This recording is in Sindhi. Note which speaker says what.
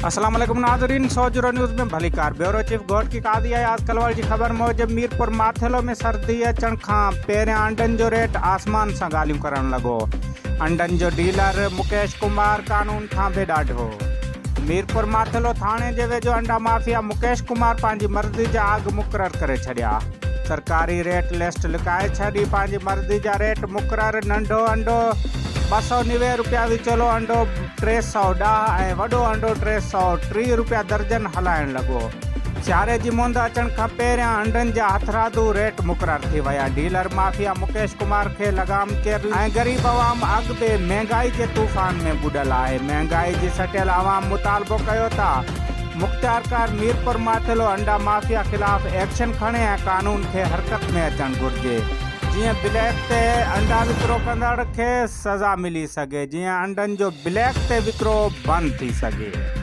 Speaker 1: السلام عليڪم ناظرين سوجهرو نيوز ۾ ڀليڪار بيورو چيف گهوٽڪي قاضي اياز ڪلوڙ جي خبر موجب ميرپور ماٿيلو ۾ سردي اچڻ کان پهريان انڊن جو ريٽ آسمان سان ڳالهيون ڪرڻ لڳو انڊن جو ڊيلر مڪيش ڪمار قانون کان به ڏاڍو ميرپور ماٿيلو ٿاڻي جي ويجهو انڊا مافيا مڪيش ڪمار پنهنجي مرضي جا اگهه مقرر ڪري ڇڏيا سرڪاري ريٽ لسٽ لڪائي ڇڏي پنهنجي مرضي جا ريٽ مقرر ننڍو انڊو 290 روپيا وچولو انڊو 310 ۽ وڏو انڊو 330 روپيا درجن هلائڻ لڳو. سياري جي مند اچڻ کان پهريان انڊن جا هٿرادو ريٽ مقرر ٿي ويا ڊيلر مافيا مڪيش ڪمار کي لگام ڪير ۽ غريب عوام اڳ به مهنگائي جي طوفان ۾ ٻڏل آهي مهنگائي جي سٽيل عوام مطالبو ڪيو ته مختيارڪار ميرپور ماٿيلو انڊا مافيا خلاف ايڪشن کڻي ۽ قانون کي حرڪت ۾ اچڻ گهرجي جيئن بليڪ تي انڊا وڪرو ڪندڙ کي سزا ملي سگهي جيئن انڊن جو بليڪ تي وڪرو بند ٿي سگهي.